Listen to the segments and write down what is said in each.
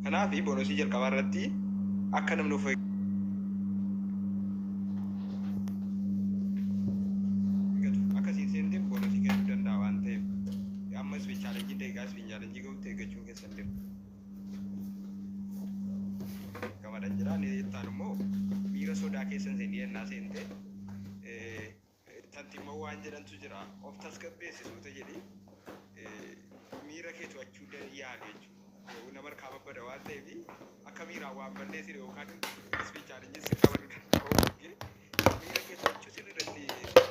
Kanaaf bonusii jalqabaa irratti akka namni of eeggatu akka isin seenteen bonusii kennuu danda'a waan ta'eef amma speed challenge daqiiqaa speed challenge gahutti eeggachuun keessan dirqamadha jira. Inni itti immoo miira sodaa keessan seenii ennaa seente tantimmoo waan jedhantu jira, of tasgabbeessisuuta jedhi, miira kee to'achuu yaali jechuudha. Nama harkaa babbada waan ta'eef akka miiraan waan balleessine yookaan speed challenge si qabatu danda'u, miira kee to'achuu sirrii irratti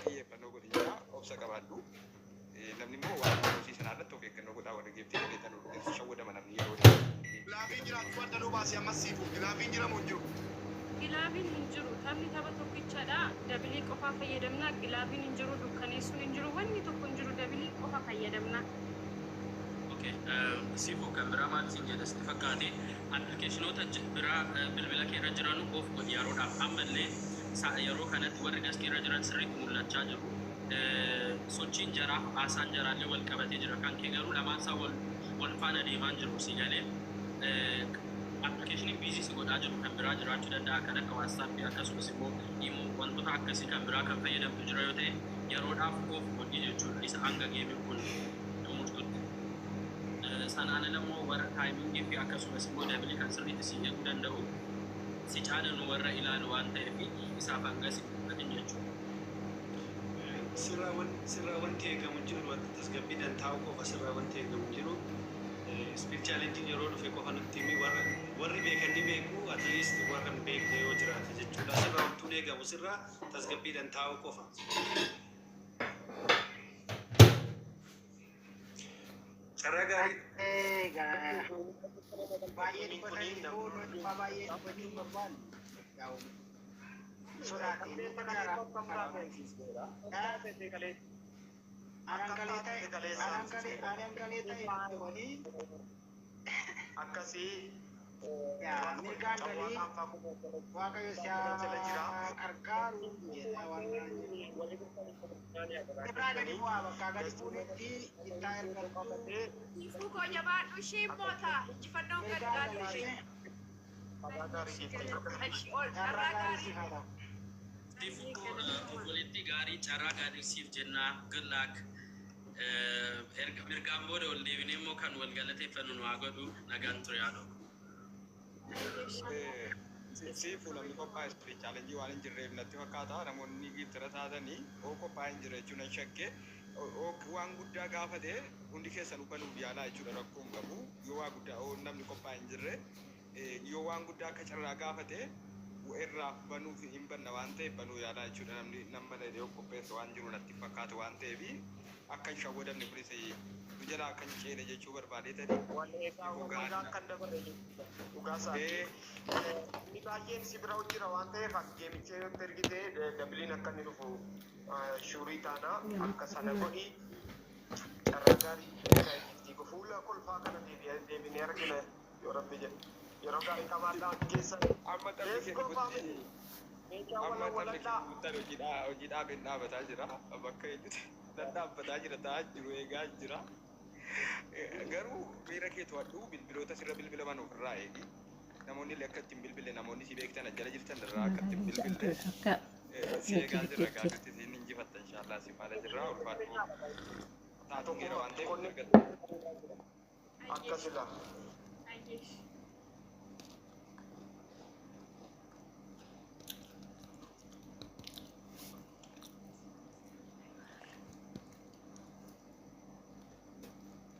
xiyyeeffannoo godhi jira, obsa qabaadhu. Namni immoo waan hojii sanaa irratti of eeggannoo godhaa, warri gift kennitan shawwadama namni yeroo Gloveiin jiraachuu adda nuu baasee ammas siifu. Gloveiin jiramu hin jiru? Gloveiin hin jiru. Taphni tapha tokkichadha. Double qofaa fayyadamna. Gloveiin hin jiru. Dukkaneessuun hin jiru. Wanni tokko hin jiru. Double qofa fayyadamna. Okay, Siifu, kan biraa maal siin jedha sitti fakkaate? Applicationoota biraa bilbila kee irra jiran off godhi yeroodhaaf. Ammallee yeroo kanatti warri guestii irra jiran sirriitti mul'achaa jiru. Sochiin jaraa, haasaan jaraallee wal qabatee jira. Kan kee garuu lamaan isaa wal faana deemaa hin jiru, si galee. Applicationiin busy si godhaa jiru kan biraa jiraachuu danda'a, kan akka WhatsAppii, akkasumas immoo Imo, wantoota akkasii kan biraa kan fayyadamtu jira yoo ta'e, yeroodhaaf off godhi jechuudha isa hanga gameiin kun xumurtutti. Sanaan ala immoo warra timingii fi akkasumas immoo double kan sirriitti si eeguu danda'u si caala nu warra ilaalu waan ta'eef, isaaf hangas hin dhiphatin jechuudha. Sirraa wanti eegamu hin jiru, wanta tasgabbiidhaan taa'u qofa sirraa wanti eegamu hin jiru. Speed challengeiin yeroo dhufe qofa nutti himi. Warri beekan ni beeku, at least warra hin beekne yoo jiraate jechuudha. Sirraa wantuun eegamu sirraa tasgabbiidhaan taa'u qofa. Carraa gaarii. Egaa baay'ee dubbatanii dhuunfaa baay'ee dubbachuu hin barbaanne. Yaa'u sodaatee Anan kalee ta'e, anan kalee ta'e wanii. Akkasii. Yaa mirgaan galii, Waaqayyo si haa qarqaaru jedha waan biraan jedhu. Irraa gadi bu'aa, bakka gadi buunetti ittaa ergattu. Ifuu koo, jabaadhu, ishii moota injifannoon Mirgaan gargaaru galii. ishee. Ol Carraa carraa gaarii gaarii. siif haa ta'u. Siifuu koo, obboleettii gaarii, carraa gaarii siif jennaa, good luck. Erga mirgaan booda ol deebinee immoo kan wal galateeffannu nu haa godhu. Nagaan ture, haadha. Siifu, namni qophaa'e speed challenge waan hin jirreef natti fakkaata, namoonni giftera taatanii oo qophaa'e hin jirre jechuun nan shakke. Oo waan guddaa gaafate hundi keessan banuuf yaalaa jechuudha, rakkoo hin qabu. Yoo waa guddaa oo namni qophaa'e hin jirre, yoo waan guddaa akka carraa gaafate irraa banuuf hin banna waan ta'eef, banuu yaalaa jechuudha. Namni nama malee qopheesse waan jiru natti fakkaatu waan ta'eef, akka hin shawwadamne, kunis nu jalaa akka hin ceene jechuu barbaadeetani. Wanni egaa waggaa kan dabarre dhugaa isaati. Inni baay'een si bira jira waan ta'eef, as gameicha yoo ergite doubleiin akka inni dhufu sure taana, akka sana godhi. Carraa gaarii, fuula kolfaa kana deebinee argina yoo Rabbi jedhe. Yeroo gaarii qabaadhaa keessa. Amma taphni Let's go, family. keenya Meeshaa amma wala taphni waladhaa. keenya hojii dhaabeen dhaabataa jira, bakka eenyuti nan dhaabbataa jira, ta'aa jiru, eegaa jira. Garuu miira kee to'adhu, bilbiloota sirra bilbilaman ofirraa eegi. Namoonni illee akka ittiin bilbille, namoonni si beektan jala jirtan irraa akka ittiin bilbille Akka si eegaa jirra. Gaafatti siin injifatta, inshaallah, si faana jirra, ulfaadhu. Taatuun geera waan ta'eef argatta. Akkasidha. Ayyeesh.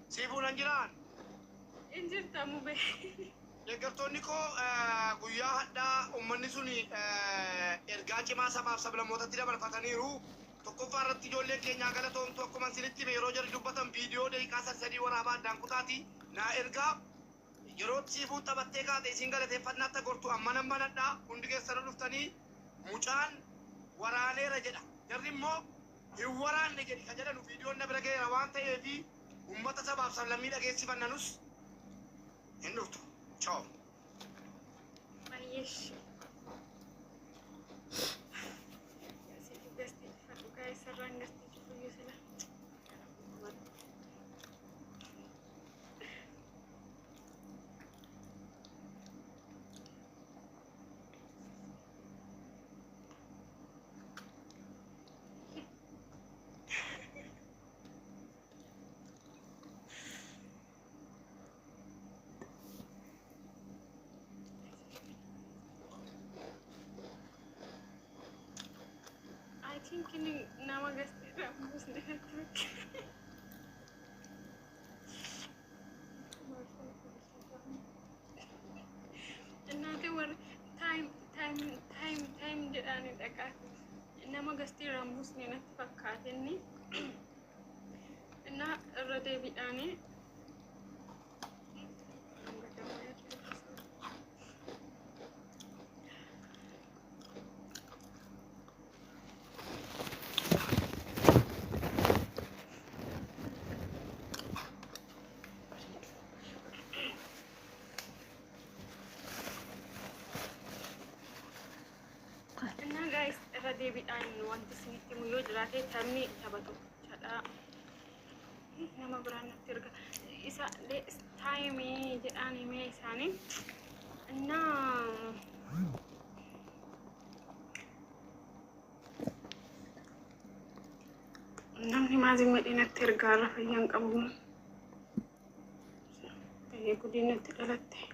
Si fuulan jiraan. Injirta mube. Deeggartoonni koo, guyyaa hadhaa uummanni sun ergaa cimaa sabaaf sablammootatti dabarfataniiru. Tokkoffaa irratti ijoolleen keenyaa galatoomtu. Akkuma isinitti hime, yeroo jarri dubbatan viidiyoo daqiiqaa 3 waraabaa addaan kutaati naa ergaa. Yeroo siifuun taphattee kaate isin galateeffannaatti agortu amma nan banadhaa, hundi keessanuu dhuftanii mucaan waraaneera jedha. Jarri immoo hin waraanne jedhi kan jedhanu viidiyoon na bira ga'eera waan ta'eefi uummata sabaaf sablammii dhageessifannanus hin dhuftu. Ciao. Ayyeesh. Guestii cufadhu gaa, isarraan guestii cufuyyuu sila. think inni nama gasteerra buusne natti fakkaata. Innaati warri time time time time jedhaani dhaqaa nama gasteerraan buusne natti fakkaate inni. Innaa irra deebiidhaanii. እና guys, irra deebiidhaan wanti isinitti himu yoo jiraate taphni tapha tokkichadha. Nama biraan natti erga isa time jedhaan himee isaanii. እና namni maazii madhii natti ergaa irra fayyaan qabu. Baay'ee gudii natti dhalatte.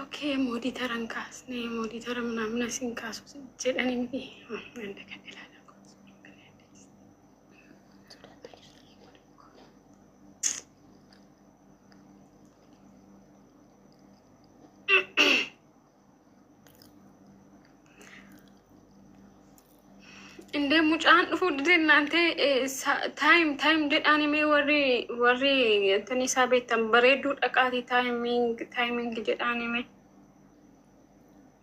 Okay, moderator an kaasne moderator ምናምን asin kaasu jedhanii miti. Anda kan ilaalan. እንደ mucaan dhufuu dide እናንተ time time jedhaan himee warri እንትን isaa beektan bareedduu dhaqaati timing timing jedhaan himee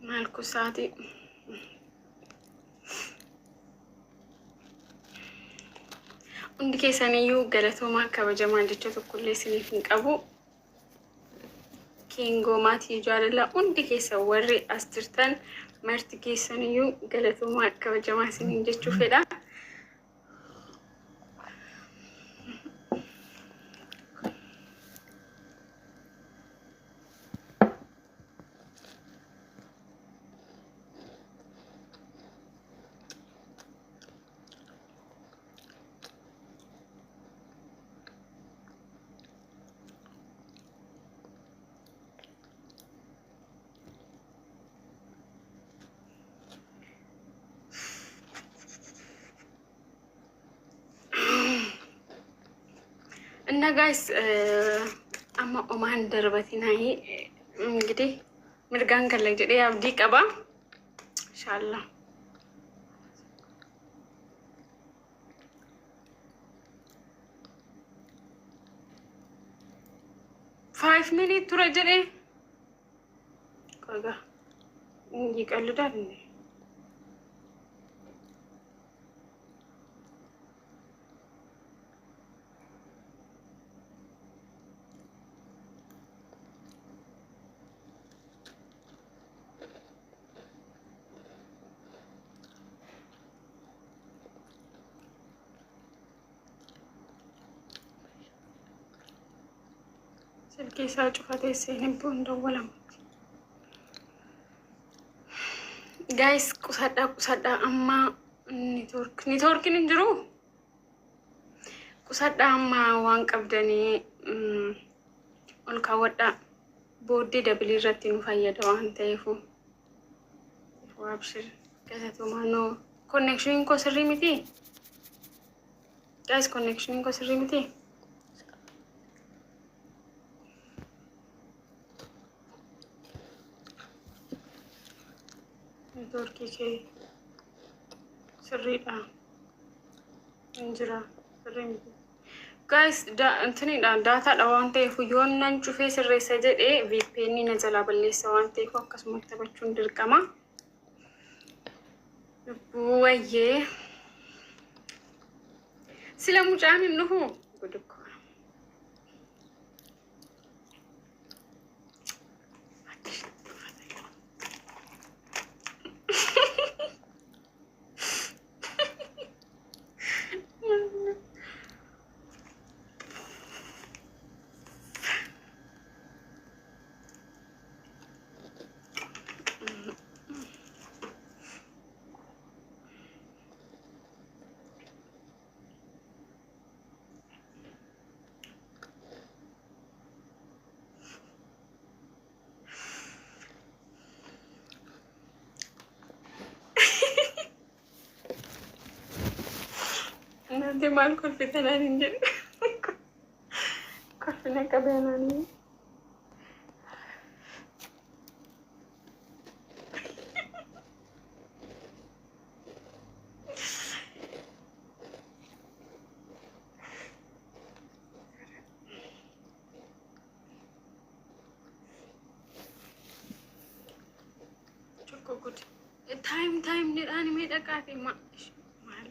maal kusaati. Hundi keessaniyyuu galatoomaa, kabajamaa, jecha tokkollee isiniif hin qabu. Kiingoo maatii jaalalaa, hundi keessan warri as jirtan marti keessaniyyuu galatoomaa, kabajamaa isiniin jechuu fedha. እና guys, amma omaan darbatinaa እንግዲህ mirgaan galla jedhee abdii qaba. Inshallah. 5 minute tura jedhee. ቆይ ይቀልዳል እንዴ? Silkii isaa cufatee seenee bu'uun dawwalamu. Guys, qusadhaa, qusadhaa, amma networkiin hin jiru. Qusadhaa, amma waan qabdanii ol kaawwadhaa. Booddee double irratti nu fayyada waan ta'eefu. Abshir, galatoomaa noo connectioniin koo sirrii miti. Guys, connectioniin koo sirrii miti. Networkii kee sirriidha. Hin jira, sirrii miti. Guys, intiniidha, datadha waan ta'eef yoon nan cufee sirreessa jedhee VPN na jalaa balleessa waan ta'eef akkasumatti taphachuun dirqama. Lubbuu wayyee. Sila mucaan hin dhufu. Gudukko. እናንተ maal kolfitanaan hin jedhu. Kolfina qabeenaanii. Tokko gud. Time, time jedhaan mee dhaqaate ma maal?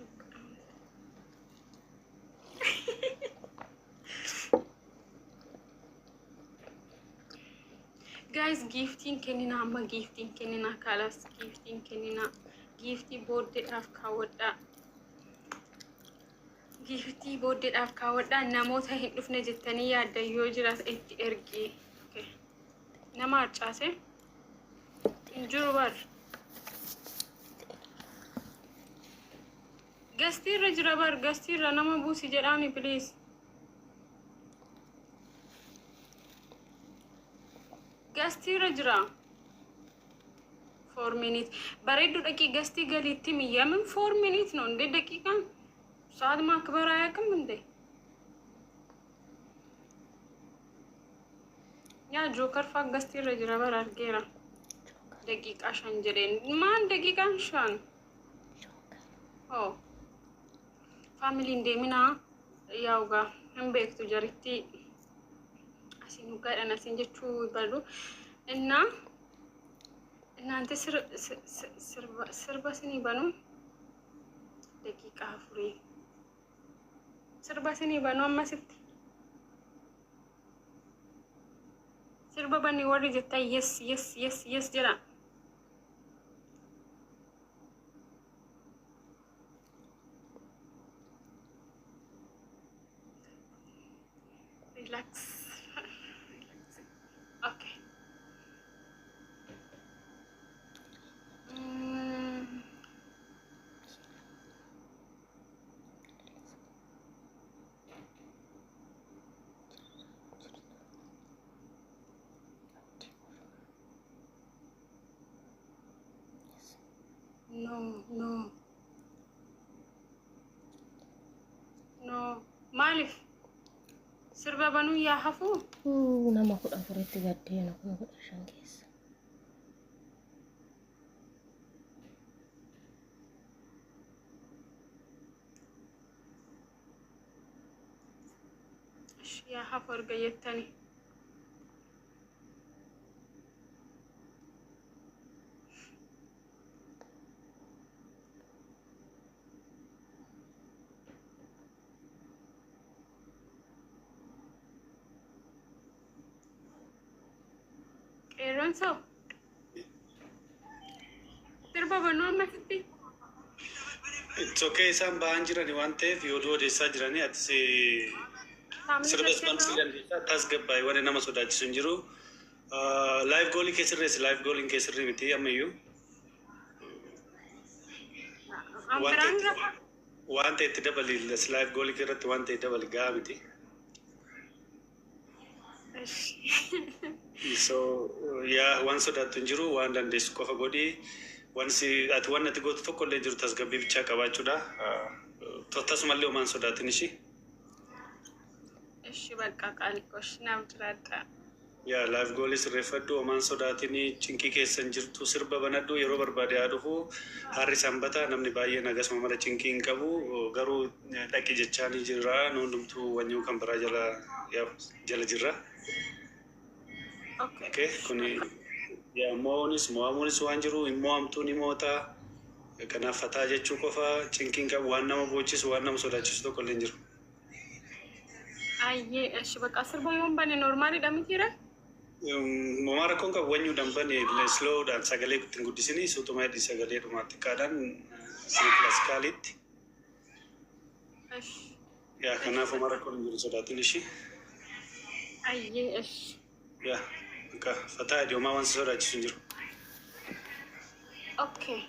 Guys, giftiin kennina amma, giftiin kennina kalas, giftiin kennina, giftii booddeedhaaf kaawwadhaa. Giftii booddeedhaaf kaawwadhaa. Namoota hin dhufne jettanii yaaddan yoo jiraate itti ergi. Okay. Nama harcaase hin jiru bar. Gastiirra jira bar, gastiirra nama buusi jedhaani, please. Gastiirra jira. 4 minute. Bareedduu, dhaqii gastii galiitti miyyamin 4 minute ነው እንዴ? ደቂቃን ሰዓት ማክበር አያውቅም እንዴ? Yaa jookar faa gastiirra jira bara, argeera. Daqiiqaa 5 jedheen maan daqiiqaan 5? Oh, faamiliin deeminaa yaa'ugaa hin beektu jaritti asiin dhugaadhaan asiin jechuu barbaadu. እና እናንተ sirba sinii banu, daqiiqaa 4 sirba sinii banu. Ammasitti sirba bani warri jettan yes jedha. Relax, relax, okay. No, no, no. Maaliif sirba banuu yaa hafuu? Nama 14tti gaddeena kuma 15 keessa. Yaa hafu erga jettani. Qeerranso, sirba banuu ammasitti. It's okay, isaan ba'aan jirani waan ta'eef yoo odeessaa jiranii atis sirbas banuu dandeessaa, tasgabbaa'e, waan nama sodaachisu hin jiru. Live goalii kee sirreessi, live goaliin kee sirrii miti ammayyuu. Ambiraan rafa. Waan ta'e itti dabali, live goalii kee irratti waan ta'e dabali, gahaa miti. So yaa, waan sodaattu hin jiru, waan dandeessu qofa godhi. Waan si ati waan ati gootu tokko illee jiru, tasgabbii bichaa qabaachuudha. Tasumallee homaan sodaatin ishii. እሺ በቃ ቃልቆሽ naaf jiraadha. Yaa, live goalii sirreeffadhu, homaan sodaatin, cinqii keessa hin jirtu, sirba banadhu, yeroo barbaade haa dhufu. Harri sanbata, namni baay'een akkasuma mara cinqii hin qabu, garuu dhaqi jechaanii jira, nu hundumtuu wanyuu kan biraa jala yaa, jala jirra. Okay. Okay, kuni yaa mo'uunis mo'amuunis waan jiru, hin mo'amtuu ni moota. Kanaaf fataa jechuu qofa, cinqiin qabu, waan nama boochisu, waan nama sodaachisu tokko illee hin jiru. Ayyee, እሺ በቃ sirba yoon bane normaliidha mitiire? Momaa rakkoon qabu, wanyuudhaan bane, slowdhaan, sagalee ittiin guddisini, suutuma hidhi, sagalee dhumaa xiqqaadhaan classicalitti. እሺ. Yaa, kanaaf homaa rakkoon hin jiru, sodaatin ishii. Ayyee, እሺ. Yaa, akka fataa hidhi, homaa waan si sodaachisu hin jiru. Okay.